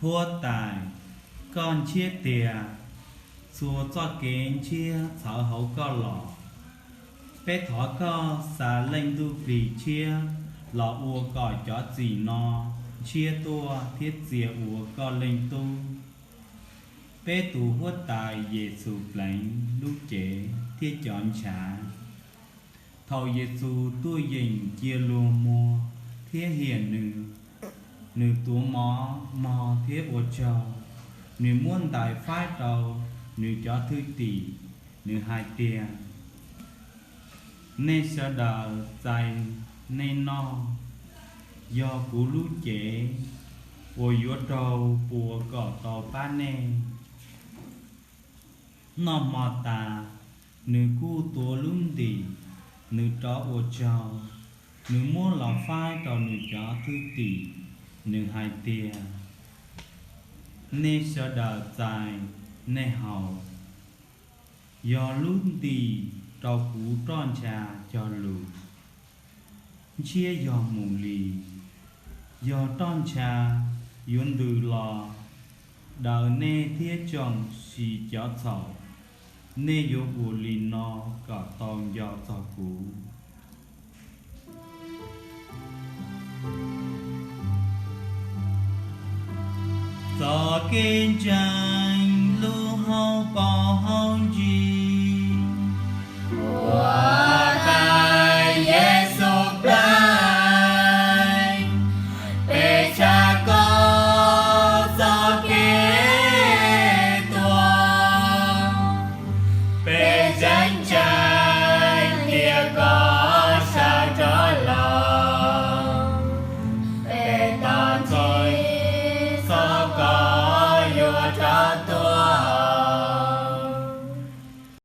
Huab Tais, koj ntshiab tiag, txhua txoj kev ntshiab txhawv hauv koj los. Peb thov koj xa Leej Ntuj Plig Tshiab los ua kom cov txim no ntshiab tuaj thiab txia ua koj Leej Tub, peb tus Huab Tais Yexus Pleev lub cev thiab cov ntshav. Thaum Yexus tuaj yeem cia luag muag thiab hiam nws, nws tuav mov mog thiab ua tsaug, nws muab ntais faib rau nws cov thwj tim, nws hais tias, Nej sawv daws txais nej noj, yog kuv lub cev uas yuav raug puas kom tau pab nej. Noj hmo tas, nws kuj tuav lub ntim, nws rov ua tsaug, nws muab los faib rau nws cov thwj tim, nws hais tias, Nej sawv daws txais nej haus, yog lub ntim rau kuv roj ntsha cog lus, ntshiab yog mus li, yog roj ntsha yuav ntws los daws nej thiab tsoom sis cov txhaum. Nej yuav ua li no kom tau nco txog kuv. Txoj kev ntseeg lub hauv paus hauv ntsis